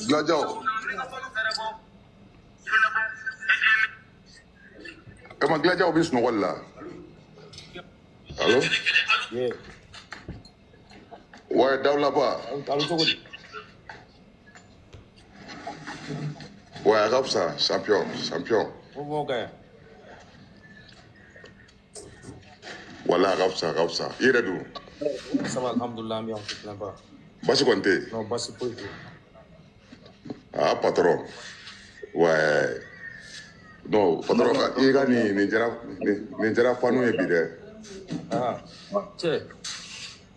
Gladiaw. Kama Gladiaw bɛ sunɔgɔ la. Allo? Yeah. Ouais, Dawlaba. A bɛ cogo di? Ouais, a ka fisa, champion, champion. Ko b'o kɛ. Wala a ka fisa, a ka fisa. I yɛrɛ dun? Ça va, alhamdoulilah, mais on se plaint pas. Basi kɔni tɛ yen? Non, basi foyi tɛ yen. Ah, patron. Ouais. Non, patron, i ka nin diyara nin diyara fanu ye bi dɛ. Ah, cɛ,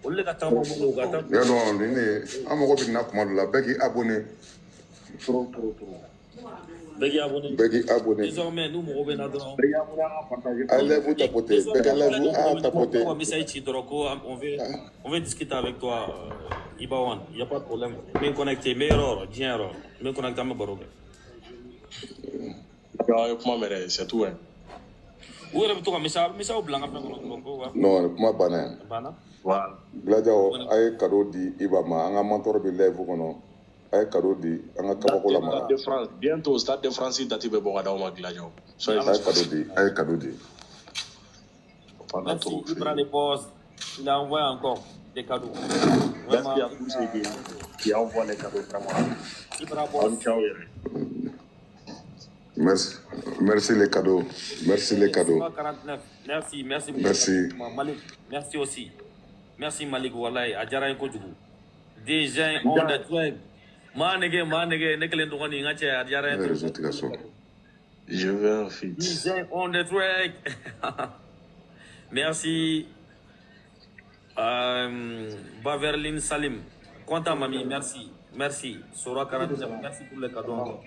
olu de ka taama bolo, u ka taa. Ya non, nin de an mago bɛ nin na kuma dɔ la, bɛɛ k'i abonné. Trop, trop, trop. Bɛɛ k'i abonné. Bɛɛ k'i abonné. Désormais, n'u mago bɛ na dɔrɔn. Bɛɛ k'i abonné, an ka partager. A ye live tapoter, bɛɛ ka live a tapoter. Ko message ci dɔrɔn ko on veut discuter avec toi, Iba One, y a pas de problème. N bɛ n connecté, n bɛ yɔrɔ o yɔrɔ, diɲɛ yɔrɔ. N bɛ n connecté, an bɛ baro kɛ. Aw ye kuma mɛn dɛ, c'est tout hein. U yɛrɛ bɛ to ka message bila n ka fɛn kɔnɔ dɔrɔn ko wa. Non, kuma banna yan. A banna. Voilà. Gladiaw, a ye cadeau di Iba ma, an ka mentor bɛ live kɔnɔ. A ye cadeau di an ka kabako la Stade mara. de France, bientôt Stade de France date bɛ bɔ ka d'aw ma Gladiaw. Soyez A ye cadeau di, a ye cadeau di. pendant Merci trop. Ibra le boss. Il a envoyé encore des cadeaux. Vraiment, Merci à tous ceux qui envoient les cadeaux vraiment. Ibra Aw boss. ni ce aw yɛrɛ. Merci, merci les cadeaux. Merci les cadeaux. 49. Merci, merci beaucoup. Merci. Malik, merci aussi. Merci Malik, wallahi, a diyara n ye kojugu. Déjà, on the track. Maa nege, maa nege, ne kelen dɔgɔnin, n ka cɛ, a diyara n Ne ye. réseau tɛ ka sɔn. Je veux un feat. Déjà, on the track. Merci. Baverlin Salim. Content, mamie, merci. Merci. Sora 49, merci pour le cadeau encore.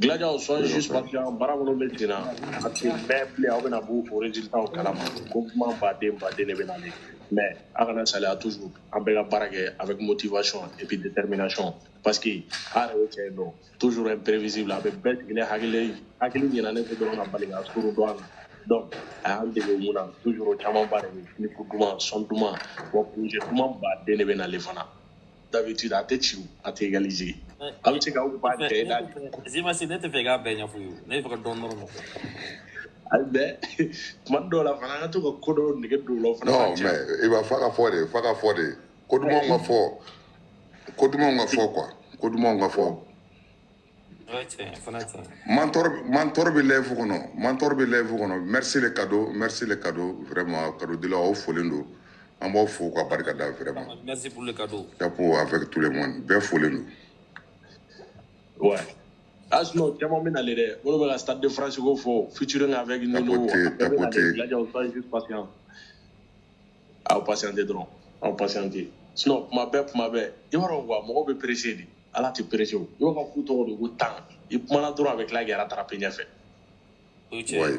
Gladiaw, soyez juste patient, baara minnu bɛ sen na, a tɛ mɛn bilen, aw bɛna bɔ o résultat kalama. Ko kuma baden baden de bɛ nalen. Mais a kana saliya toujours, an bɛɛ ka baara kɛ avec motivation et puis détermination. Parce que a yɛrɛ bɛ cɛ in dɔn, toujours imprévisible, a bɛ bɛɛ sigilen hakili ɲinɛnen to dɔrɔn ka bali ka suru dɔn a la. Donc a y'an dege mun na, toujours o camanba de bɛ clip duman, son duman, wa projet duman baden de bɛ nalen fana. D'habitude a tɛ ci o, a tɛ égaliser. A bɛ se k'aw ba cɛ da. Zimasi, ne tɛ fɛ i k'a bɛɛ ɲɛf'u ye. Ne bɛ fɛ ka dɔɔnin dɔrɔn de fɔ. Ayi mais tuma dɔw la fana an ka to ka ko dɔw nege don o la o fana Non, b'a diya. mais i b'a f'a ka fɔ de, f'a ka fɔ de. Ko dumanw ka fɔ. Ko dumanw ka fɔ quoi. Ko dumanw ka fɔ. Ouais, tiɲɛ, fana tiɲɛ. Mentor bɛ live kɔnɔ. Mentor bɛ live kɔnɔ. Merci les cadeaux, merci les cadeaux. Vraiment, cadeau dilaw aw folen don. An b'aw fo ka barika da vraiment. Merci pour le cadeau. Chapeau avec tout le monde. Bɛɛ folen don. Ouais. Ah sinon caman bɛ nalen dɛ, minnu bɛ ka Stade de France ko fɔ featuring avec Nono, Tapoter, a bɛɛ bɛ nalen. tapoter. Gladiaw, soyez juste patient. Aw patienter dɔrɔn, aw patienter. Sinon kuma bɛɛ i b'a dɔn quoi, mɔgɔw bɛ pressé de. Ala tɛ pressé o. I b'a fɔ k'u tɔgɔ de ko temps. I kumana dɔrɔn a bɛ tila k'i rattraper ɲɛfɛ. O ye tiɲɛ Ouais.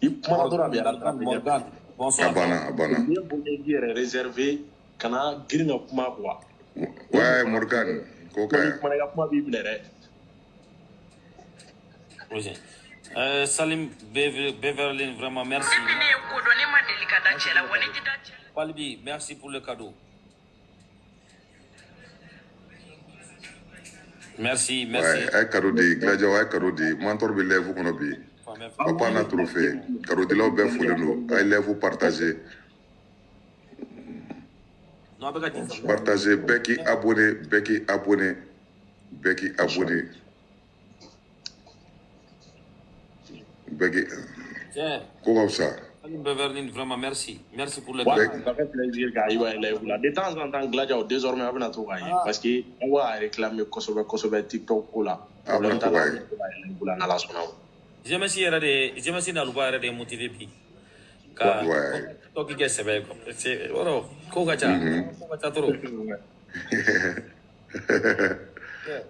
ye. I kumana dɔrɔn a bɛ rattraper ɲɛfɛ. Morgan, A bonsoir. banna, a banna. N'i ye bonya i k'i yɛrɛ réserver, kana girin ka kuma quoi. Ouais, Morgan, ko ka N'i ɲi. kumana i ka kuma b'i minɛ dɛ. Oui. Salim Beverly, vraiment merci. Depuis ne ye ko dɔn ne ma deli ka da cɛ la wa ne tɛ da cɛ la. Palbi, merci pour le cadeau. Merci, merci. Ouais, a ye cadeau di, Gladiaw a ye cadeau di. Mentor bɛ live kɔnɔ bi. Papa n'a trophée. Cadeau dilaw bɛɛ folen don. A ye live partager. Non, a bɛ ka ci sa. Partager, bɛɛ k'i abonné, bɛɛ k'i abonné, bɛɛ k'i abonné. Bɛɛ k'i Tiens, ko ka fisa. Salim Beverly, vraiment merci. Merci pour le Ouais, cadeau. ça fait plaisir k'a ye live la. De temps en temps, Gladiaw, désormais a bɛna to k'a ye parce que an b'a réclamer kosɛbɛ kosɛbɛ TikTok ko la. A bɛna Problème to t'a la, k'a an ye. bɛna to k'a ye live la n'Ala sɔnna o. GMS yɛrɛ de, GMS n'Aluba yɛrɛ de ye motivé bi. Ka Ouais. TikTok kɛ sɛbɛ ye quoi. C'est yɔrɔ ko ka ca. Ko ka ca trop.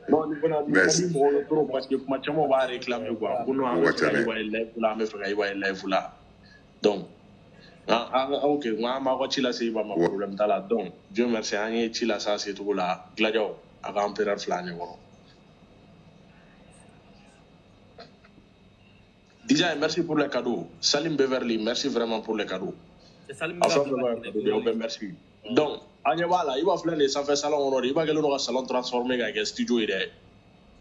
Non, ni fana ni ka Merci. di mɔgɔw ye trop parce que kuma caman u b'a réclamer quoi. Ko non, an Ko bɛ ka fɛ ca ka dɛ. Iba ye live la, an bɛ fɛ ka Iba ye live la. Donc an ok, n ko an b'aw ka ci lase Iba ma, problème t'a la. Donc Dieu merci, an ye ci lase a secogo la. Gladiaw, a ka empereur fila ɲɛ kɔrɔ. Déjà, merci pour les cadeaux. Salim Beverly, merci vraiment pour les cadeaux. Salim A fɛn fɛn b'a cadeau di, aw bɛɛ merci. Donc, an ɲɛ b'a la, i b'a filɛ nin ye sanfɛ salon kɔnɔ de, i b'a kɛlen don ka salon transformer ka kɛ studio ye dɛ.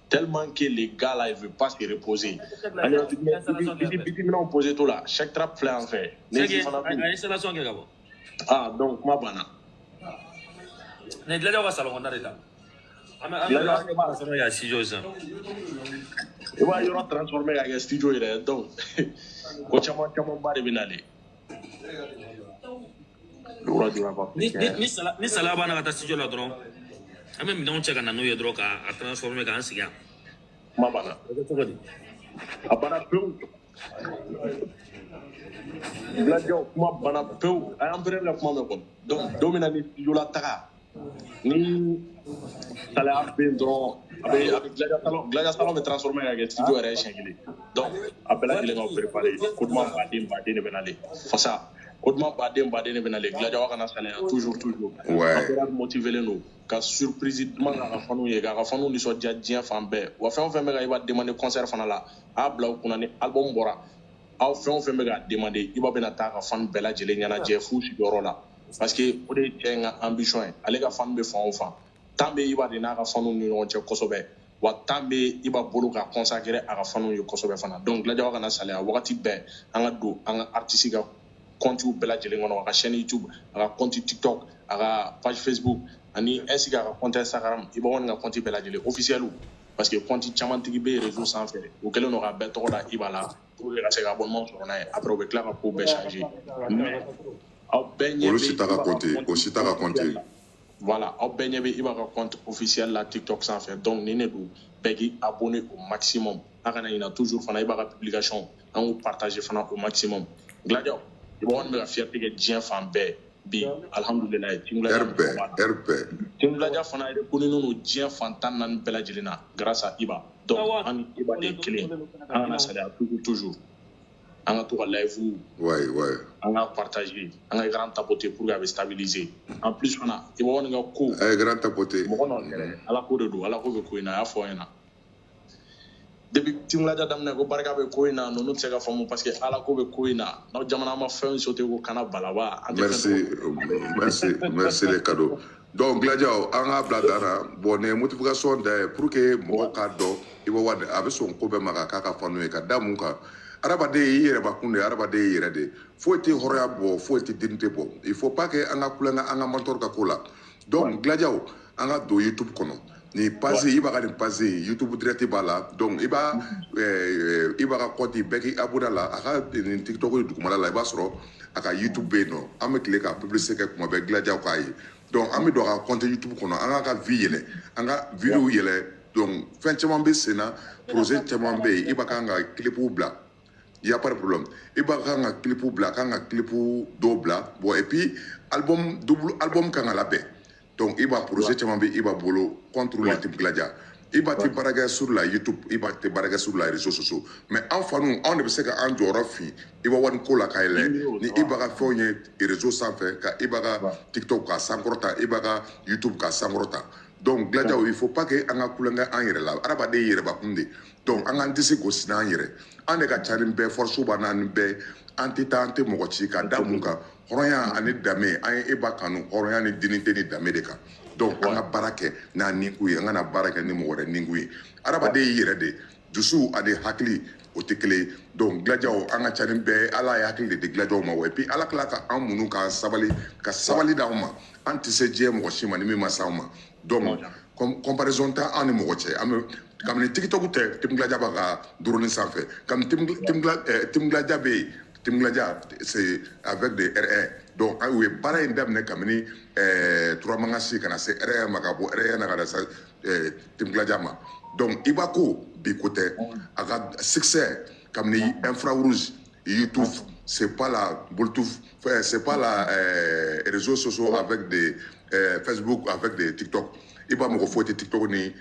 Tellement que les gars là, ils veulent pas se reposer. An ɲɛ biti minɛnw posé to la, chaque trap filɛ an fɛ. Ne fana a installation kɛ ka bɔ. Ah, donc kuma banna. Nin Gilajaw ka salon kɔnɔna de la. An bɛ transformer ka studio sisan. I b'a yɔrɔ transformer ka kɛ studio yɛrɛ, donc ko caman camanba de bɛ nalen. Ni sala banna ka taa studio la dɔrɔn, an bɛ minɛnw cɛ ka na n'u ye dɔrɔn k'a transformer k'an sigi yan. Kuma banna. O bɛ cogo di? A banna pewu. Gilajaw, kuma banna pewu. A y'an pere la kuma mɛn kɔni. Donc don min na ni studio la taga, ni salaya bɛ yen dɔrɔn, a bɛ Gilaja salon bɛ transformer ka kɛ studio yɛrɛ ye siɲɛ kelen. Donc a bɛɛ lajɛlen ka préparer, ko duman baden baden de bɛ nalen. Fasa ko duman baden baden de bɛ nalen. Gilajaw, a kana salaya, toujours toujours. Ouais. An bɛɛ motivé don ka surprise duman k'a ka fanu ye, k'a ka fanu nisɔndiya diɲɛ fan bɛɛ. Wa fɛn o fɛn bɛ ka Iba demander concert fana la, a y'a bila u kunna ni album bɔra, aw fɛn o fɛn bɛ k'a demander, Iba bɛna taa ka fan bɛɛ lajɛlen ɲɛnajɛ f'u sigiyɔrɔ la. Parce que o de ye cɛ in ka ambition ye. Ale ka fan bɛ fan o fan. Temps bɛ Iba de n'a ka fanu ni ɲɔgɔn cɛ kosɛbɛ. Wa temps bɛ Iba bolo ka consacrer a ka fanu ye kosɛbɛ fana. Donc Gilajaw kana salaya, wagati bɛɛ an ka don an ka artiste ka compte bɛɛ lajɛlen kɔnɔ, a ka chaîne YouTube, a ka compte TikTok, a ka page Facebook, ani ainsi que a ka compte Instagram, Iba kɔni ka compte bɛɛ lajɛlen officiel, parce que compte caman tigi bɛ réseau sanfɛ, u kɛlen don k'a bɛɛ tɔgɔ da Iba la pour que ka se ka abonnement sɔrɔ n'a ye. Après u bɛ tila ka ko bɛɛ changer, mais aw bɛɛ ɲɛ Olu bɛ si t'a ka Iba ka compte, compte o si t'a ka compte. officiel la. Voilà, aw bɛɛ ɲɛ bɛ Iba ka compte officiel la TikTok sanfɛ. Donc nin de don, bɛɛ k'i abonné au maximum. A kana ɲina toujours fana Iba ka publication, an k'u partager fana au maximum. Gilajaw, Iba kɔni bɛ ka fierté kɛ diɲɛ fan bɛɛ bi, alhamdulilayi. Team Gilaja Heure mɔgɔw bɛɛ, b'a la. Heure bɛɛ. Team Gilaja fana reconnu don diɲɛ fan 14 bɛɛ lajɛlen na grâce à Iba. Donc an ni Iba de ye kelen, an kana salaya, toujours toujours. An ka to ka live an ka partager, an ka écran tapoter pour que a bɛ stabiliser. En plus fana, Iba kɔni ka ko A ye écran tapoter. mɔgɔ nɔ tɛ dɛ, Ala ko de don, Ala ko bɛ ko in na, a y'a fɔ an ɲɛna. Depuis Team Gilaja daminɛ ko barika bɛ ko in na, ninnu tɛ se ka faamu parce que Ala ko bɛ ko in na. N'aw jamana ma fɛn sauter ko kana balaba, an tɛ fɛn Merci, tɔgɔ. Merci, merci les cadeaux. Donc, Gilajaw, an ka bila dan na. Bon, nin ye motivation da ye pour que mɔgɔw k'a dɔn i bɛ wari a bɛ sɔn ko bɛɛ ma ka k'a ka fanu ye ka da mun kan. Adamaden y'i yɛrɛbakun de ye, adamaden y'i yɛrɛ de ye. Foyi tɛ hɔrɔnya bɔ, foyi tɛ dignité bɔ. Il faut pas que an ka kulonkɛ an ka mentor ka ko la. Donc, Gilajaw, an ka don YouTube kɔnɔ. Nin page, i b'a ka nin page YouTube direct b'a la. Donc, i b'a ka compte bɛɛ k'i abonné la. A ka nin TikTok ye dugumala la, i b'a sɔrɔ a ka YouTube bɛ yen nɔ. An bɛ tile ka publicité kɛ kuma bɛɛ, Gilajaw k'a ye. Donc, an bɛ don a ka compte YouTube kɔnɔ, an k'a ka vie yɛlɛ, an ka vidéo yɛlɛ. Donc, fɛn caman bɛ sen na, projet caman bɛ yen. I b'a kan ka clip bila. Il y a pas de problème. I b'a kan ka clip bila, kan ka clip dɔw bila. Bon, et puis album, double album kan ka labɛn. Donc i b'a projet caman bɛ i b'a bolo contre le Team Gilaja. I b'a tɛ baara kɛ sur la YouTube, i b'a tɛ baara kɛ sur la réseaux sociaux. Mais an fanu, anw de bɛ se ka an jɔyɔrɔ fin i b'a wari ko la ka yɛlɛ ni i b'a ka fɛnw ye réseau sanfɛ, ka i b'a ka TikTok ka sankɔrɔta, i b'a ka YouTube ka sankɔrɔta. Donc Gilajaw, il faut pas que an ka kulonkɛ an yɛrɛ la. Adamaden y'i yɛrɛbakun de. Donc an k'an disi gosi n'an yɛrɛ. An de ka ca ni bɛɛ, force b'an na ni bɛɛ. An tɛ taa, an tɛ mɔgɔ ci ka da mun kan. Hɔrɔnya ani danbe, an ye e ba kanu hɔrɔnya ni dignité ni danbe de kan. Donc an ka baara kɛ n'a ninkun ye, an kana baara kɛ ni mɔgɔ wɛrɛ ninkun ye. Adamaden y'i yɛrɛ de. Dusu ani hakili o tɛ kelen ye. Donc Gilajaw, an ka ca ni bɛɛ ye. Ala ye hakili de di Gilajaw ma wa. Et puis Ala tila ka an munu k'an sabali, ka sabali d'anw ma. An tɛ se diɲɛ mɔgɔ si ma ni min ma s'anw ma. Donc comparaison tɛ an ni mɔgɔ cɛ. An bɛ kabini TikTok tɛ, Team Gilaja b'a ka drone sanfɛ. Kabini Team Gilaja bɛ yen, Team Gilaja c'est avec des R1. Donc u ye baara in daminɛ kabini Turamangasi ka na se R1 ma, ka bɔ R1 na ka na se Team Gilaja ma. Donc i b'a ko bi ko tɛ, a ka succès kabini infrarouge, YouTube, c'est pas la Bluetooth, c'est pas la réseaux sociaux avec des Facebook, avec des TikTok. I b'a mɔgɔ foyi tɛ TikTok ni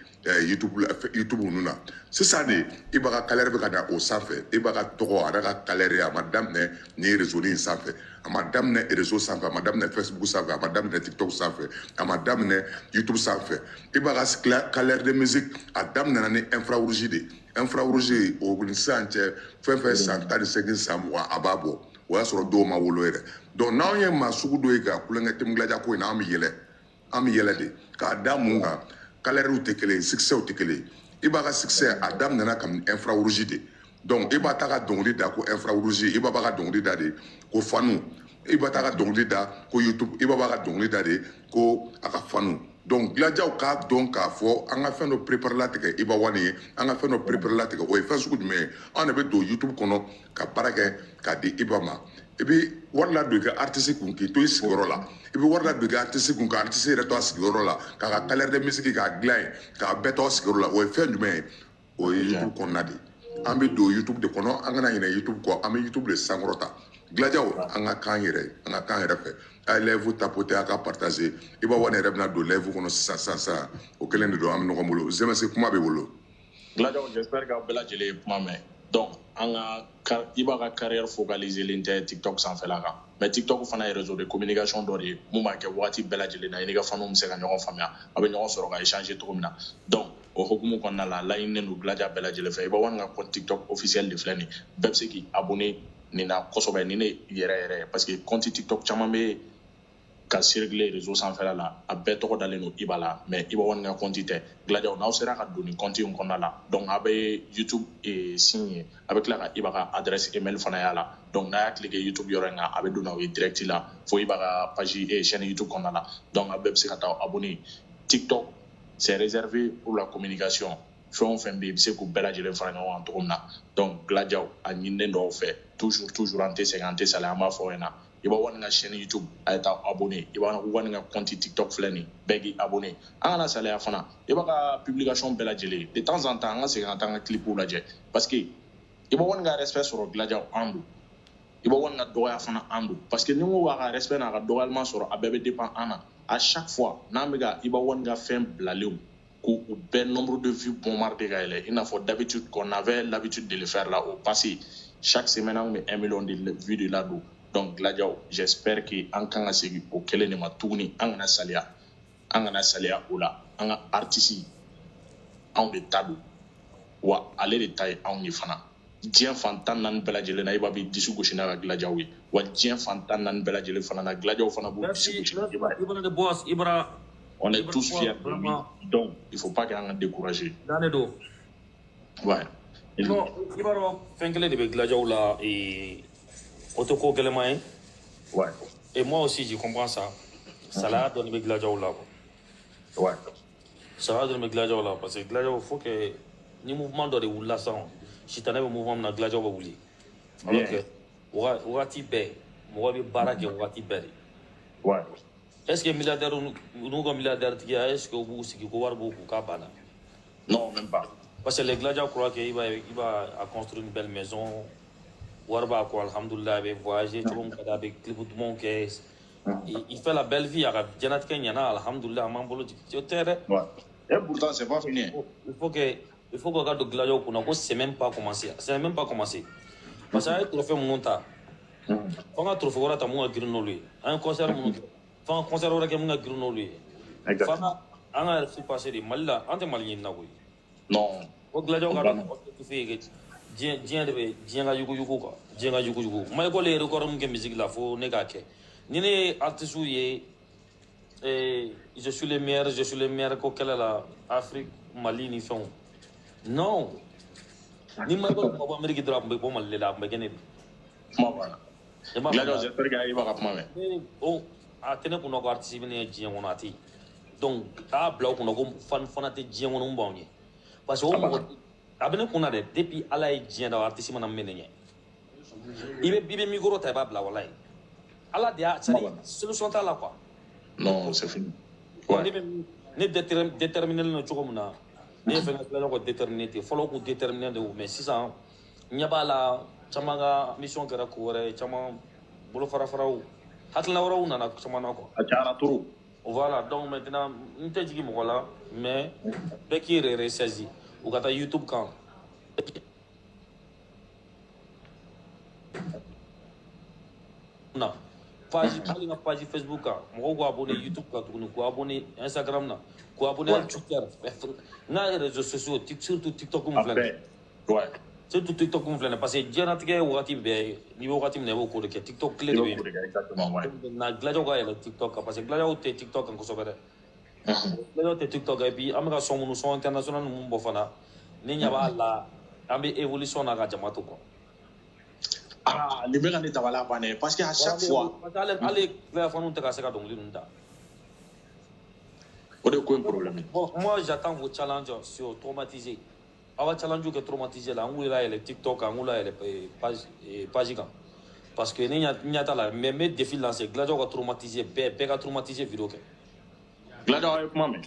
YouTube la, YouTube ninnu na. Sisan de i b'a ka carrière bɛ ka na o sanfɛ. I b'a ka tɔgɔ a n'a ka carrière, a ma daminɛ ni réseau in sanfɛ, a ma daminɛ réseau sanfɛ, a ma daminɛ Facebook sanfɛ, a ma daminɛ TikTok sanfɛ, a ma daminɛ YouTube sanfɛ. I b'a ka carrière de musique, a daminɛna ni infrarouge de. Infrarouge o ni sisan cɛ, fɛn fɛn san 18, san 20, a b'a bɔ, o y'a sɔrɔ dɔw ma wolo yɛrɛ. Donc n'anw ye maa sugu dɔ ye ka kulonkɛ Team Gladia ko in na, an bɛ yɛlɛ, an bɛ yɛlɛ de k'a da mun kan? Carrièrew tɛ kelen ye, succès tɛ kelen ye. I b'a ka succès a daminɛna kabini infrarouge de. Donc i b'a ta ka dɔnkili da ko infrarouge, i b'a ka dɔnkili da de ko fanu, i b'a ta ka dɔnkili da ko YouTube, i b'a ka dɔnkili da de ko a ka fanu. Donc Gladiaw k'a dɔn k'a fɔ an ka fɛn dɔ préparer latigɛ Iba One ye, an ka fɛn dɔ préparer latigɛ. O ye fɛn sugu jumɛn ye? Anw de bɛ don YouTube kɔnɔ ka baara kɛ k'a di Iba ma. I bɛ wari ladon i ka artiste kun k'i to i sigiyɔrɔ la, i bɛ wari ladon i ka artiste kun ka artiste yɛrɛ to a sigiyɔrɔ la, k'a ka carrière de musique k'a dilan yen, k'a bɛɛ to a sigiyɔrɔ la. O ye fɛn jumɛn ye? O ye YouTube kɔnɔna de ye. An bɛ don YouTube de kɔnɔ, an kana ɲinɛ YouTube kɔ, an bɛ YouTube de sankɔrɔta. Gladiaw, an ka kan yɛrɛ, an ka kan yɛrɛ fɛ. A ye live tapoter, a ka partager. Iba One yɛrɛ bɛna don live kɔnɔ sisan sisan sisan. O kelen de don, an bɛ ɲɔgɔn bolo. Zemɛsi, kuma b'i bolo. Gladiaw, j'espère k'aw bɛɛ lajɛlen ye kuma mɛn. Donc an ka i b'a ka carrière focaliser len tɛ TikTok sanfɛla kan, mais TikTok fana ye réseau de communication dɔ de ye mun b'a kɛ waati bɛɛ lajɛlen na i n'i ka faniw bɛ se ka ɲɔgɔn faamuya, aw bɛ ɲɔgɔn sɔrɔ ka échanger cogo min na. Donc o hukumu kɔnɔna la, laɲininen don Gladia bɛɛ lajɛlen fɛ. Iba One ka compte TikTok officiel de filɛ nin, bɛɛ bɛ se k'i abonner nin na kosɛbɛ, ni ne yɛrɛ yɛrɛ ye, parce que compte TikTok caman bɛ ka circuler réseau sanfɛla la, a bɛɛ tɔgɔ dalen don Iba la, mais Iba One ka compte tɛ. Gladiaw, n'aw sera ka don nin compte in kɔnɔna la, donc a bɛ YouTube signe ye, a bɛ tila ka Iba ka adresse email fana y'a la. Donc n'a y'a cliquer YouTube yɔrɔ in kan, a bɛ don n'aw ye direct la fo Iba ka page chaîne YouTube kɔnɔna la. Donc a bɛɛ bɛ se ka taa abonner. TikTok, c'est réservé pour la communication. Fɛn o fɛn bɛ yen, i bɛ se k'u bɛɛ lajɛlen fara ɲɔgɔn kan cogo min na. Donc Gladiaw, a ɲininen don aw fɛ toujours toujours, an tɛ sɛgɛn, an tɛ saliya, an b'a fɔ aw ɲɛna, Iba One ka chaîne YouTube, a ye taa abonné. Iba One ka compte TikTok filɛ nin, bɛɛ k'i abonné. An kana saliya fana, Iba ka publication bɛɛ lajɛlen, de temps en temps an ka segin ka taa an ka clipw lajɛ, parce que Iba One ka respect sɔrɔ, Gladiaw, an don. Iba One ka dɔgɔya fana, an don, parce que ni n ko k'a ka respect n'a ka dɔgɔyalima sɔrɔ, a bɛɛ bɛ dépend an na. À chaque fois n'an bɛ ka Iba One ka fɛn bilalenw k'u bɛɛ nombre de vues bombarder ka yɛlɛ, i n'a fɔ d'habitude qu'on avait l'habitude de le faire là au passé, chaque semaine an kun bɛ 1 million de vues de ladon. Donc Gladiaw, j'espère que an kan ka segin o kelen de ma tuguni. An kana saliya, an kana saliya o la. An ka artiste, anw de ta don, wa ale de ta ye anw ye fana. Diɲɛ fan 14 bɛɛ lajɛlen na, Iba b'i disi gosi n'a ka Gladiaw ye, wa diɲɛ fan 14 bɛɛ lajɛlen fana na, Gladiaw fana b'u disi gosi n'a Iba ye. Ibra de boss, Ibra. On est Ibra tous boss, fiers de lui. Vraiment. Donc il faut pas qu'an ka décourager. Dannen don. Ouais. Non, i b'a dɔn, fɛn kelen de bɛ Gladiaw la, o tɛ ko gɛlɛman ye. Et moi aussi, je comprends ça. Salaya dɔɔni bɛ Gladiaw la quoi. Salaya dɔɔni bɛ Gladiaw la, parce que Gladiaw, faut que ni mouvement dɔ de wulila sisan, sitanɛ bɛ mouvement min na, Gladiaw bɛ wuli. Alors que wagati bɛɛ mɔgɔ bɛ baara kɛ, wagati bɛɛ de. Est ce que milliardaire n'u ka milliardaire tigiya, est ce que u b'u sigi ko wari b'u kun k'a banna? Non, même pas. Parce que les Gladiaws croient qu'il va, il va à construire une belle maison. Wari b'a kɔ, alhamdoulilah, a bɛ voyager cogo min ka di, a bɛ clip dumanw kɛ. Il fait la belle vie, a ka diɲɛlatigɛ ɲɛna, alhamdoulilah, an b'an bolo jigin. O tɛ dɛ. Ouais. Et pourtant, c'est pas fini. Il faut que ka don Gladiaw kunna ko c'est même pas commencé. C'est même pas commencé. Parce que an ye trophée minnu ta, f'an ka trophée wɛrɛ ta mun ka girin n'olu ye. An ye concert minnu kɛ, f'an ka concert wɛrɛ kɛ mun ka girin n'olu ye. F'an ka an ka surpasser de Mali la, an tɛ Mali ɲinina koyi. Non. O Gladiaw ka dɔn objectif ye diɲɛ, diɲɛ de bɛ, diɲɛ ka yuguyugu quoi, diɲɛ ka yuguyugu. Michael ye record min kɛ musique la, fo ne k'a kɛ. Ni ne ye artiste ye, je suis le meilleur, je suis le meilleur ko kɛlɛ la Afrique, Mali ni fɛnw. Non. Ni Michael tun ma bɔ Amérique dɔrɔn, a tun bɛ bɔ Mali de la, a tun bɛ kɛ ne de. Kuma banna. I m'a Gladiaw, faamuya? j'espère que i b'a ka kuma mɛn. Ne o a tɛ ne kunna ko artiste bɛ ne ye diɲɛ kɔnɔ, a tɛ yen. Donc a y'a bila o kunna ko fan fana tɛ diɲɛ kɔnɔ mun b'anw ɲɛ. Parce que o mɔgɔ a bɛ ne kunna dɛ, depuis Ala ye diɲɛ da, artiste mana min bɛ ne ɲɛ. I bɛ micro ta, i b'a bila, walayi. Ala de y'a, c'est à dire solution t'a la quoi. Non, c'est fini. Ne bɛ ne déterminé don cogo min na, ne ye fɛn ka filɛ ko déterminé ten fɔlɔ, kun déterminé de, mais sisan ɲɛ b'a la, caman ka mission kɛra ko wɛrɛ ye, caman bolo fara faraw, hakilina wɛrɛw nana caman na quoi. A cayara trop. Voilà, donc maintenant n tɛ jigin mɔgɔ la, mais bɛɛ k'i yɛrɛ ressaisi, u ka taa YouTube kan na, page, hali n ka page Facebook kan, mɔgɔw k'u abonné YouTube kan tuguni, k'u abonné Instagram na, k'u abonné hali Twitter, n ka réseaux sociaux, surtout TikTok min A filɛ nin ye. bɛɛ. Ouais. Surtout TikTok kun filɛ nin ye, parce que diɲɛlatigɛ wagati bɛɛ, n'i bɛ wagati min na, i b'o ko de kɛ. TikTok tile I de b'o bɛ ko de kɛ, exactement, ouais. yen. Na Gladiaw ka yɛlɛ TikTok kan, parce que Gladiaw tɛ TikTok kan kosɛbɛ dɛ. Gladiaw tɛ TikTok kan, et puis an bɛ ka son minnu, son international minnu bɔ fana, ne ɲɛ b'a la, an bɛ évolution na ka jama to kɔ. Ah, nin bɛ ka ne dabali ban dɛ, parce que à chaque fois Parce que hali Gladia fanu tɛ ka se ka dɔnkili ninnu da. O de ye ko in problème ye. Bon, moi j'attends vos challenges sur traumatisé. Aw ka challenge kɛ traumatisé la, an k'u layɛlɛ TikTok kan, an k'u layɛlɛ page kan. Parce que ne ɲɛ t'a la, mais n bɛ défi lancer, Gladiaw ka traumatisé, bɛɛ ka traumatisé vidéo kɛ. Gladiaw, a ye kuma mɛn.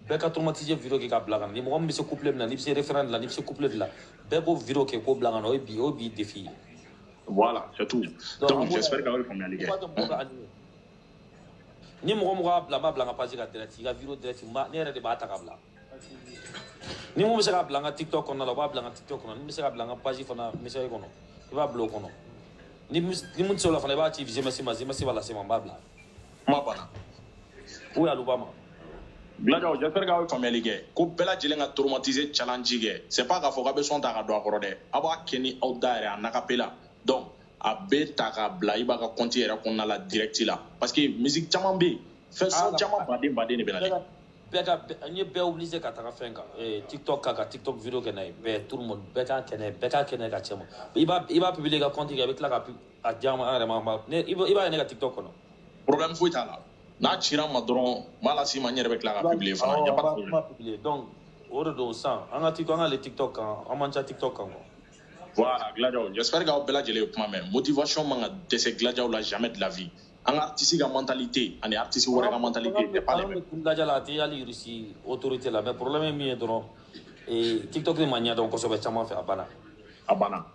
Bɛɛ ka traumatisé vidéo kɛ k'a bila ka na. Ni mɔgɔ min bɛ se couplet min na, n'i bɛ se refrain de la, n'i bɛ se couplet de la, bɛɛ k'o vidéo kɛ k'o bila ka na, o ye bi défi ye. Voilà, c'est tout. Donc, Donc an b'o j'espère qu'aw ye faamuyali Faut kɛ. pas que mɔgɔ ka animer. Ni mɔgɔ mɔgɔ y'a bila, n b'a bila n ka page kan direct, i ka vidéo direct, n b'a ne yɛrɛ de b'a ta ka bila. Ni mun bɛ se k'a bila n ka TikTok kɔnɔna la, o b'a bila n ka TikTok kɔnɔ. Ni bɛ se k'a bila n ka page fana message kɔnɔ, i b'a bila o kɔnɔ. Ni mun tɛ se o la fana, i b'a ci GMS ma, GMS b'a lase ma, n b'a bila. Kuma banna. Ou Aluba ma. Gladiaw, j'espère qu'aw ye faamuyali kɛ ko bɛɛ lajɛlen ka traumatiser challenge kɛ. C'est pas k'a fɔ k'a bɛ son ta ka don a kɔrɔ dɛ, aw b'a kɛ ni aw da yɛrɛ a acapella. Donc a bɛ ta k'a bila i b'a ka compte yɛrɛ kɔnɔna la direct la, parce que musique caman bɛ yen, fɛn son caman baden baden de bɛ na Bɛɛ dɛ. ka bɛɛ ka n ye bɛɛ obligé ka taga fɛn kan, TikTok kan, ka TikTok vidéo kɛ n'a ye. Bɛɛ, tout le monde, bɛɛ k'a kɛ n'a ye, bɛɛ k'a kɛ n'a ye ka cɛ ma. I b'a publier i ka compte kan, i bɛ tila ka a di an ma, an yɛrɛ ma, an b'a ne i b'a ye ne ka TikTok kɔnɔ. Problème foyi t'a la, n'a cira n ma dɔrɔn, n b'a lase i ma, n yɛrɛ bɛ tila ka publier fana, y a pas de Awɔ, problème. an b'a publier. Donc o de don sisan, an ka TikTok, an k'ale TikTok kan, an man ca TikTok kan quoi. Voilà, Gladiaw, j'espère qu'aw bɛɛ lajɛlen ye kuma mɛn. Motivation man ka dɛsɛ Gladiaw la, jamais de la vie. An ka artiste ka mentalité ani artiste wɛrɛ ka mentalité c'est pas les mêmes. An bɛ lajɛ la, a tɛ hali Russie autorité la, mais problème ye min ye dɔrɔn, TikTok de ma ɲɛdɔn kosɛbɛ caman fɛ, a banna. A banna,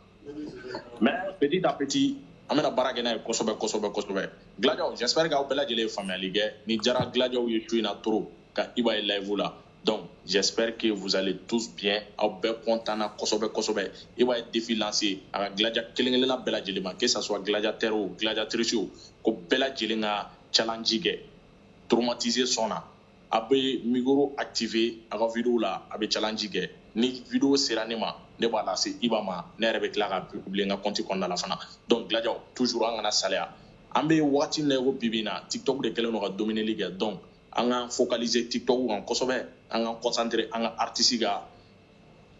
mais petit à petit an bɛna baara kɛ n'a ye kosɛbɛ kosɛbɛ kosɛbɛ. Gladiaw, j'espère qu'aw bɛɛ lajɛlen ye faamuyali kɛ. Ni diyara Gladiaw ye su in na trop ka Iba ye live la. Donc j'espère que vous allez tous bien, aw bɛɛ content na kosɛbɛ kosɛbɛ. Iba ye défi lancé a ka Gladia kelen kelenna bɛɛ lajɛlen ma, que ça soit gladiateur o, gladiatrice o, ko bɛɛ lajɛlen ka challenge kɛ traumatisé son na. A bɛ micro activé a ka vidéo la, a bɛ challenge kɛ. Ni vidéo sera ne ma, ne b'a lase Iba ma, ne yɛrɛ bɛ tila ka publier n ka compte kɔnɔna la fana. Donc Gladiaw, toujours an kana salaya. An bɛ wagati min na i ko bi bi in na, TikTok de kɛlen don ka domineli kɛ. Donc an k'an focaliser TikTok kan kosɛbɛ, an k'an concentrer an ka artiste ka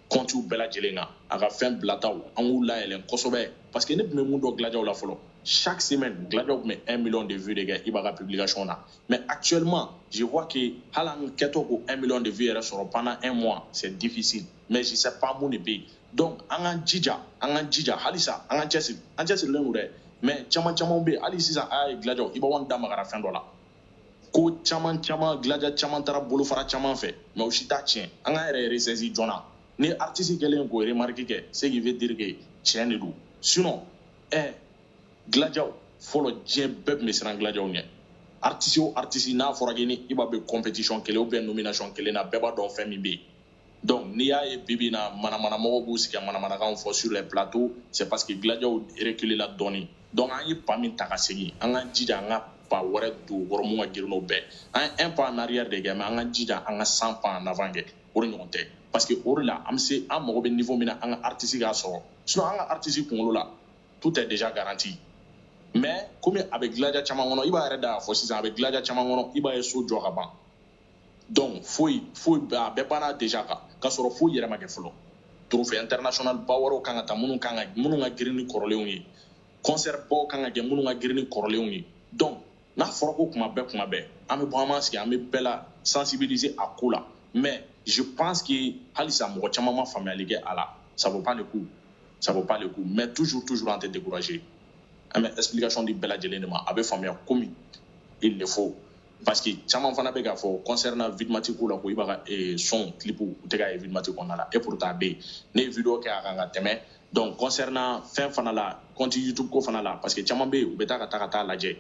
compte bɛɛ lajɛlen kan, a ka fɛn bilataw, an k'u layɛlɛn kosɛbɛ, parce que ne tun bɛ mun dɔn Gladiaw la fɔlɔ, chaque semaine Gladiaw tun bɛ 1 million de vues de kɛ Iba ka publication na. Mais actuellement je vois que hali an kɛtɔ k'o 1 million de vues yɛrɛ sɔrɔ pendant un mois, c'est difficile. Mais je sais pas mun de bɛ yen. Donc an k'an jija, an k'an jija halisa, an k'an cɛsiri, an cɛsirilen don dɛ, mais caman caman bɛ yen hali sisan. A y'a ye Gladiaw, Iba One da magara fɛn dɔ la, ko caman caman, Gladia caman taara bolofara caman fɛ, mais o si t'a tiɲɛ. An k'an yɛrɛ ressaisi joona. Ni artiste kɛlen k'o remarque kɛ, ce qui veut dire que tiɲɛ de don. Sinon Gladiaw fɔlɔ, diɲɛ bɛɛ tun bɛ siran Gladiaw ɲɛ. Artiste o artiste n'a fɔra k'i ni Iba bɛ compétition kelen ou bien nomination kelen na, bɛɛ b'a dɔn fɛn min bɛ yen. Donc n'i y'a ye bi bi in na, manamanamɔgɔw b'u sigi ka manamanakanw fɔ sur les plateaux, c'est parce que Gladiaw reculé la dɔɔni. Donc an ye pas min ta ka segin, an k'an jija an ka pas wɛrɛ don o kɔrɔ mun ka girin n'o bɛɛ. An ye un pas en arrière de kɛ, mais an k'an jija an ka 100 pas en avant kɛ, o de ɲɔgɔn tɛ, parce que o de la an bɛ se an mago bɛ niveau min na, an ka artiste k'a sɔrɔ. Sinon an ka artiste kunkolo la, tout est déjà garanti. Mais komi a bɛ Gladia caman kɔnɔ, i b'a yɛrɛ da k'a fɔ sisan, a bɛ Gladia caman kɔnɔ, i b'a ye so jɔ ka ban. Donc foyi foyi, a bɛɛ banna déjà kan k'a sɔrɔ foyi yɛrɛ ma kɛ fɔlɔ. Trophée international ba wɛrɛw kan ka ta minnu kan ka minnu ka girin ni kɔrɔlenw ye, concert baw kan ka kɛ minnu ka girin ni kɔrɔlenw ye. Donc n'a fɔra ko kuma bɛɛ kuma bɛɛ an bɛ bɔ, an b'an sigi, an bɛ bɛɛ la sensibiliser a ko la, mais je pense que halisa mɔgɔ caman ma faamuyali kɛ a la. Ça vaut pas le coup, ça vaut pas le coup. Mais toujours toujours an tɛ décourager, an bɛ explication di bɛɛ lajɛlen de ma, a bɛ faamuya komi il le faut, parce que caman fana bɛ k'a fɔ concernant Vidmati ko la, ko i b'a ka son clip u tɛ ka ye Vidmati kɔnɔna la, et pourtant a bɛ yen, ne ye vidéo kɛ a kan ka tɛmɛ. Donc concernant fɛn fana la, compte YouTube ko fana la, parce que caman bɛ yen, u bɛ taa ka taa ka taa lajɛ,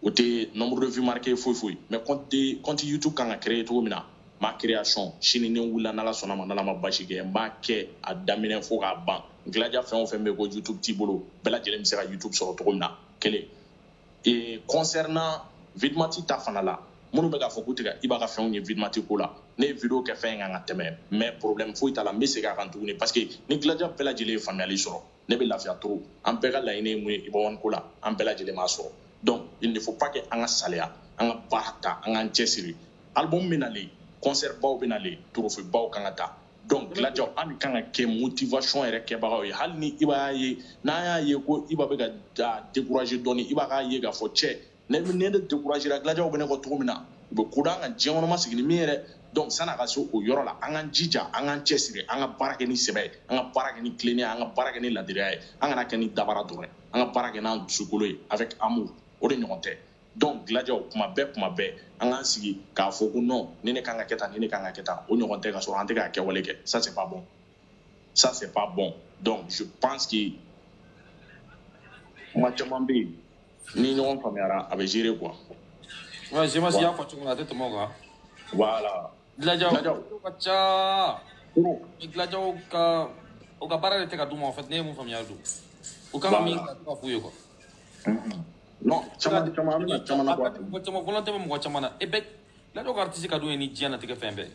o tɛ nombre de vues marqué foyi foyi, mais compte YouTube kan ka créer cogo min na, ma création sini, ni n wulila, n'Ala sɔnna ma, n'Ala ma basi kɛ, n b'a kɛ a daminɛ fo k'a ban. Gladia fɛn o fɛn bɛ yen ko YouTube t'i bolo, bɛɛ lajɛlen bɛ se ka YouTube sɔrɔ cogo min na kelen. Et concernant Vidmati ta fana la, minnu bɛ k'a fɔ k'u tɛ ka Iba ka fɛnw ye Vidmati ko la, ne Ne ye vidéo kɛ fɛn in kan ka tɛmɛ, mais problème foyi t'a la, n bɛ segin a kan tuguni parce que ni Gladia bɛɛ lajɛlen ye faamuyali sɔrɔ, ne bɛ lafiya trop. An bɛɛ ka laɲini ye mun ye Iba One ko la, an bɛɛ lajɛlen b'a sɔrɔ. Donc il ne faut pas que an ka saliya, an ka baara ta, an k'an cɛsiri. Album bɛ nalen, concert baw bɛ nalen, trophée baw kan ka ta. Donc Gladia, an de kan ka kɛ motivation yɛrɛ kɛbagaw ye. Hali ni Iba y'a ye, n'an y'a ye ko Iba bɛ ka décourager dɔɔni, Iba k'a ye k'a fɔ cɛ, ne décourager la, Gladiaw bɛ ne kɔ cogo min na, u bɛ ko d'an kan diɲɛ kɔnɔ ma sigi ni min ye dɛ. Donc san'a ka se o yɔrɔ la, an k'an jija, an k'an cɛsiri, an ka baara kɛ ni sɛbɛ ye, an ka baara kɛ ni tilennenya, an ka baara kɛ ni ladiriya ye, an kana kɛ ni dabara dɔrɔn ye, an ka baara kɛ n'an dusukolo ye avec amour, o de ɲɔgɔn tɛ. Donc Gladiaw, kuma bɛɛ kuma bɛɛ, an k'an sigi k'a fɔ ko non, ni ne kan ka kɛ tan, ni ne kan ka kɛ tan, o ɲɔgɔn tɛ, ka sɔrɔ an tɛ k'a kɛwale kɛ. Ça c'est pas bon, ça c'est pas bon. Donc je pense que kuma caman bɛ yen, ni ɲɔgɔn faamuyara, a bɛ gérer quoi. Ouais, je me suis y'a fɔ cogo min na, a tɛ tɛmɛ o kan. Voilà. Gladiaw Gladiaw ka ca. Gladiaw ka o ka baara de tɛ ka d'u ma en fait, ne ye mun faamuya don. U kan ka min kɛ, a tɛ ka f'u ye quoi. Non, caman caman, an bɛna caman na bɔ a Mɔgɔ caman volonté bɛ mɔgɔ caman na. E bɛ Gladiaw ka artiste ka d'u ye ni diɲɛlatigɛ fɛn bɛɛ.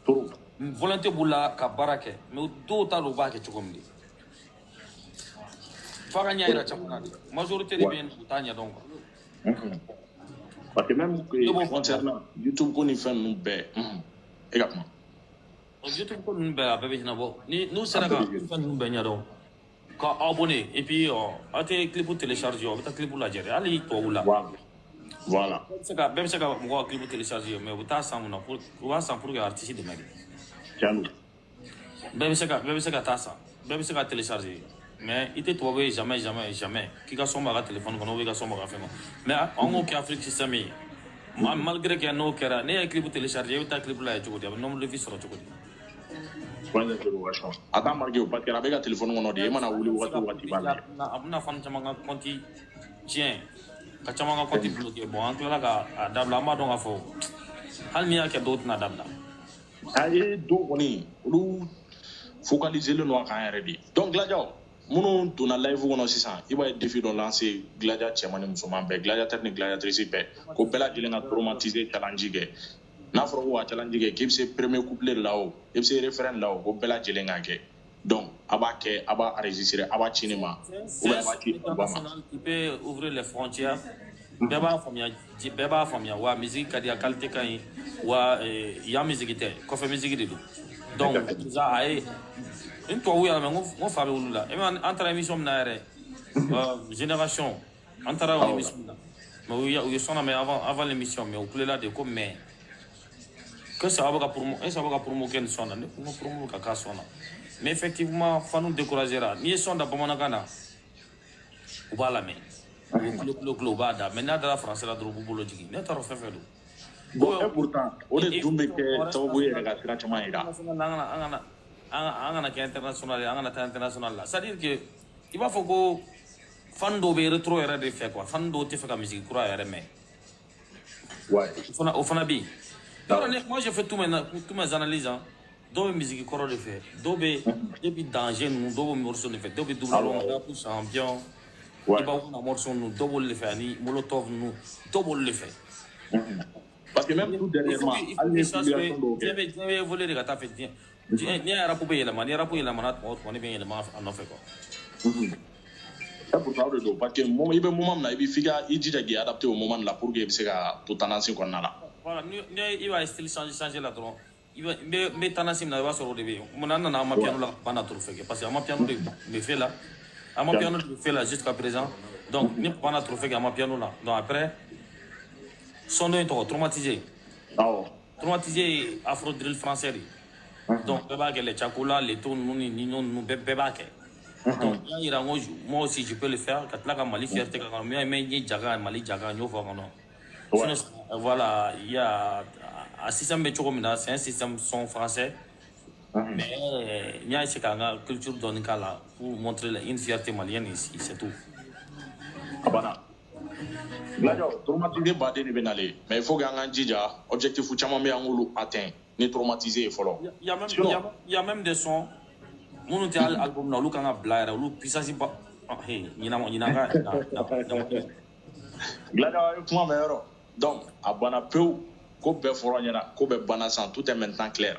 Trop. Volonté b'u la ka baara kɛ, mais dɔw t'a dɔn u b'a kɛ cogo min de. F'a ka ɲɛ yira caman na de. Majorité de bɛ yen, u t'a ɲɛdɔn quoi. Parce que même concernant YouTube ko ni fɛn ninnu bɛɛ, e ka kuma. YouTube ko ninnu bɛɛ, a bɛɛ bɛ ɲɛnabɔ. Ni n'u sera ka fɛn ninnu bɛɛ ɲɛdɔn, ka abonné et puis aw tɛ clip télécharger, aw bɛ taa clip lajɛ dɛ, hali tubabu la. Voilà. Bɛɛ bɛ se ka mɔgɔw ka clip télécharger, mais u bɛ taa san mun na? Pour u b'a san pour que artiste dɛmɛ de. Tiɲɛ don. Bɛɛ bɛ se ka taa san, bɛɛ bɛ se ka télécharger, mais i tɛ tubabu ye jamais, jamais, jamais k'i ka son b'a ka téléphone kɔnɔ ou bien i ka son b'a ka fɛn kɔnɔ. Mais an k'o kɛ Afrique système ye, malgré que n'o kɛra, ne ye clip télécharger, e bɛ taa clip lajɛ cogo di? A bɛ nombre de vues sɔrɔ cogo di? Point d'interrogation. A t'a marqué o, parce que a bɛ ka téléphone kɔnɔ de, e mana wuli wagati o wagati, i b'a lajɛ. A bɛna fan caman ka compte tiɲɛ, ka caman ka compte bloqué. Bon, an tilala ka a dabila, an b'a dɔn k'a fɔ hali n'i y'a kɛ, dɔw tɛna dabila. A ye dɔw kɔni, olu focaliser len don a kan yɛrɛ de. Donc Gladiaw minnu donna live kɔnɔ sisan, i b'a ye défi dɔ lancer Gladia cɛman ni musoman bɛɛ, gladiateur ni gladiatrice bɛɛ, ko bɛɛ lajɛlen ka traumatiser challenge kɛ. N'a fɔra ko ka challenge kɛ, k'i bɛ se premier couplet de la o, i bɛ se refrain de la o, ko bɛɛ lajɛlen ka kɛ. Donc a b'a kɛ, a b'a enregistrer, a b'a ci ne ma ou bien a b'a ci Abuba ma. Qui peut ouvrir les frontières, bɛɛ b'a faamuya, bɛɛ b'a faamuya wa musique ka di, a qualité ka ɲi wa, yan musique tɛ, kɔfɛ musique de don. Donc déjà a ye n tubabu yɛrɛ mɛ, n ko fa bɛ olu la. E ma an taara émission min na yɛrɛ, génération, an taara o émission min na, mais u ye son lamɛn avant l'émission, mais u kulela de ko mais que ça bɛ ka promo, e ça bɛ ka promo kɛ nin son na. Ne ko n ko promo bɛ ka k'a son na, mais effectivement fanu découragé ra. N'i ye son da bamanankan na, u b'a lamɛn, u bɛ kulo kulo kulo, u b'a da, mais n'a dara français la dɔrɔn, u b'u bolo jigin. Ne t'a dɔn fɛn fɛn don. Bon, et pourtant o de dun bɛ kɛ sababu ye yɛrɛ ka sira caman yira. An kana kɛ international ye, an kana taa international la. C'est à dire que i b'a fɔ ko fan dɔw bɛ rétro yɛrɛ de fɛ quoi, fan dɔw tɛ fɛ ka musique kura yɛrɛ mɛn. O fana bɛ yen. Yɔrɔ ne, moi j'ai fait tous mes analyses hein. Dɔw bɛ musique kɔrɔ de fɛ, dɔw bɛ depuis danger ninnu, dɔw bɛ morceau de fɛ, dɔw bɛ double rap champion, i b'a na morceau ninnu, dɔw b'olu de fɛ, ani molotov ninnu, dɔw b'olu de fɛ. Parce que même tout dernièrement, hali ni publication dɔw kɛ. Diɲɛ bɛ évoluer de ka taa fɛ. Diɲɛ n'i ye rap bɛ yɛlɛma, ni rap yɛlɛmana tuma o tuma, ne bɛ yɛlɛma a nɔfɛ quoi. Et pourtant o de don, parce que moment i bɛ moment min na, i bɛ f'i ka i jija k'i adapter au moment de la pour que i bɛ se ka to tendance kɔnɔna la. Voilà, ni i b'a style changer la dɔrɔn, i bɛ n bɛ tendance min na, i b'a sɔrɔ o de bɛ yen. Munna an nana amapiano la ka na trophée kɛ? Parce que amapiano de bɛ fait la, amapiano de bɛ fait la jusqu'à présent. Donc ni banna trophée kɛ amapiano la, donc après son dɔ in tɔgɔ traumatisé. Traumatisé ye afro drill français de ye. Donc bɛɛ b'a kɛ, les Chakola, les to ninnu ni Nino ninnu, bɛɛ b'a kɛ. Donc n y'a yira n ko moi aussi je peux le faire, ka tila ka Mali fierté k'a kɔnɔ. Mais n ye jaga, Mali jaga, n y'o fɔ a kɔnɔ. Sinon, voilà, il y a a système bɛ cogo min na, c'est un système son français, mais n y'a essayer k'an ka culture dɔɔni k'a la pour montrer une fierté malienne ici, c'est tout. A banna. Lajɔ, traumatisé baden de bɛ nalen, mais il faut que an k'an jija, objectif caman bɛ yen, an k'olu atteint ni traumatisé ye fɔlɔ. Il y a même des sons minnu tɛ hali album na, olu kan ka bila yɛrɛ, olu puissance ba, hey, ɲinan ɲinan ka. Gladys, a ye kuma mɛn yɔrɔ. Donc a banna pewu. Ko bɛɛ fɔra ɲɛna, ko bɛɛ banna san, tout est maintenant clair.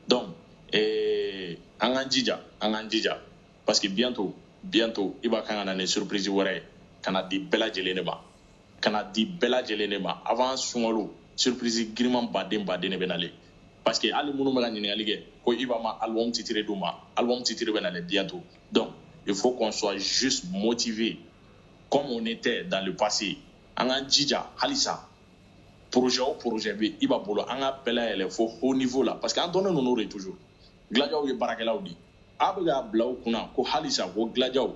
Donc an k'an jija, an k'an jija, parce que bientôt, bientôt, i b'a kan ka na ni surprise wɛrɛ ye ka na di bɛɛ lajɛlen de ma, ka na di bɛɛ lajɛlen de ma avant sunkalo. Surprise giriman baden baden de bɛ nalen, parce que hali minnu bɛ ka ɲininkali kɛ ko Iba ma album titre d'u ma, album titre bɛ nalen bientôt. Donc il faut qu'on soit juste motivé comme on était dans le passé. An k'an jija halisa, projet o projet bɛ Iba bolo, an ka bɛɛ layɛlɛ fo haut niveau la, parce que an dɔnnen don n'o de ye toujours. Gilajaw ye baarakɛlaw de ye. A bɛ k'a bila u kunna ko halisa ko Gilajaw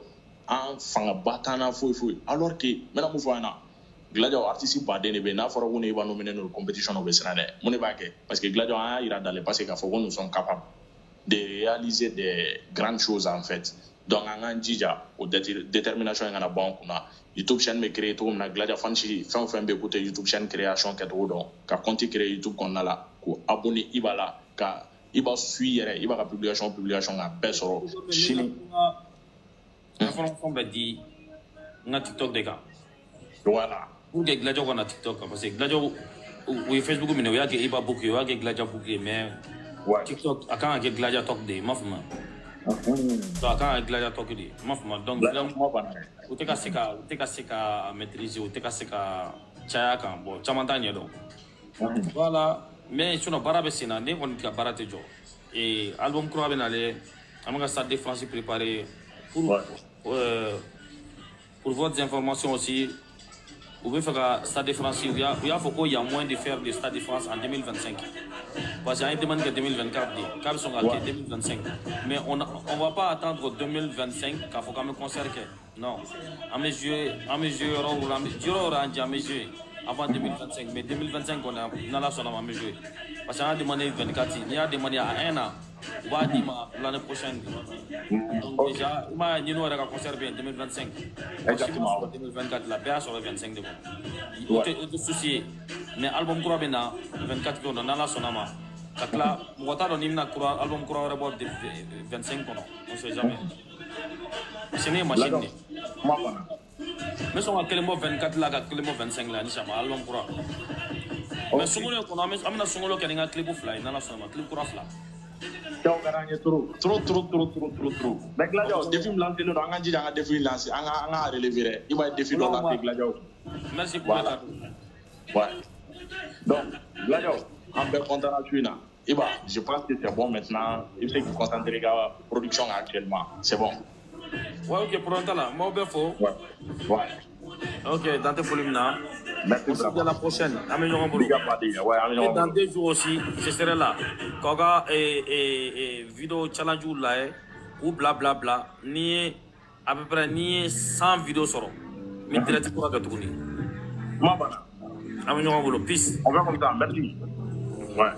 an fangaba t'an na foyi foyi, alors que n bɛna mun fɔ an ɲɛna, Gilajaw, artiste baden de bɛ yen, n'a fɔra ko ni Iba nominé don compétition na, u bɛ siran dɛ. Mun de b'a kɛ? Parce que Gilajaw, an y'a yira dans le passé k'a fɔ ko nous sommes capables de réaliser des grandes choses en fait. Donc an k'an jija, o détermination in kana bɔ an kunna. YouTube chaîne bɛ créer cogo min na, Gilaja fans fɛn o fɛn bɛ yen k'u tɛ YouTube chaîne création kɛcogo dɔn, ka compte créer YouTube kɔnɔna la, k'u abonné Iba la, ka Iba suit yɛrɛ, Iba ka publication ka bɛɛ sɔrɔ sini. Information bɛ di n ka TikTok de kan. Voilà. Pour que Gilajaw ka na TikTok kan, parce que Gilajaw u ye Facebook minɛ, u y'a kɛ Iba Book ye, u y'a kɛ Gilaja Book ye, mais TikTok a kan ka kɛ Gilaja Talk de ye, n m'a faamu. Donc a kan ka kɛ Gilaja Talk de ye, n m'a faamu. Donc Gilaja kuma banna dɛ. U tɛ ka se ka maîtriser, u tɛ ka se ka caya kan. Bon, caman t'a ɲɛdɔn. Voilà, mais sinon baara bɛ sen na, ne kɔni ka baara tɛ jɔ. Et album kura bɛ nalen, an bɛ ka Stade de France préparer pour pour votre information aussi, u bɛ fɛ ka Stade de France, u y'a fɔ ko y a moyen de faire le Stade de France en 2025, parce que an ye demande kɛ 2024 de k'a bɛ sɔn ka kɛ 2025, mais on va pas attendre 2025 k'a fɔ k'an bɛ concert kɛ. Non, an bɛ jouer, an bɛ jouer yɔrɔ o yɔrɔ, an bɛ yɔrɔ o yɔrɔ an jɛ, an bɛ jouer avant 2025. Mais 2025 kɔni, n'Ala sɔnna ma, an bɛ jouer, parce que an y'a demandé 24, n'i y'a demandé à un an, u b'a d'i ma l'année prochaine. Donc déjà i m'a ye, Nino yɛrɛ ka concert bɛ yen 2025. Exactement. 2024 la, bɛɛ y'a sɔrɔ 25 de kɔnɔ, o tɛ souci ye. Mais album kura bɛ na 24 kɔnɔ, n'Ala sɔnna ma. Ka tila, mɔgɔ t'a dɔn n'i bɛna kura album kura wɛrɛ bɔ 25 kɔnɔ, on sait jamais, parce que ne ye machine de ye. Kuma banna. N bɛ sɔn ka kelen bɔ 24 la, ka kelen bɔ 25 la, ni sama album kura. Mais sunkalo in kɔnɔ, an bɛna sunkalo kɛ ni n ka clip fila ye, n'Ala sɔnna ma, clip kura fila. Cɛw ka d'an ye trop trop trop trop trop trop trop. Mais Gilajaw, défi min lancé don, an k'an jija an ka défi lancer, an ka relever dɛ. I b'a ye, défi dɔ lancer Gilajaw. Merci pour le Voilà. cadeau. Ouais. Donc, Gilajaw, an bɛɛ content na su in na. Iba, je pense que c'est bon maintenant. I bɛ se k'i concentrer ka production kan actuellement. C'est bon. Ouais, ok, problème t'a la, n b'aw bɛɛ fo. Ouais. Ok, dan tɛ foli min na. Merci On se dit à vraiment. la prochaine, an bɛ ɲɔgɔn bolo. Big up Adi. Ouais, an bɛ Et ɲɔgɔn dans bolo. 2 jours aussi, je serai là. K'aw ka vidéo challenge lajɛ, k'u bila bila bila. N'i ye à peu près n'i ye 100 vidéos sɔrɔ, n bɛ direct kura kɛ tuguni. Kuma banna. An bɛ ɲɔgɔn bolo, peace. On fait comme ça. Merci. Ouais.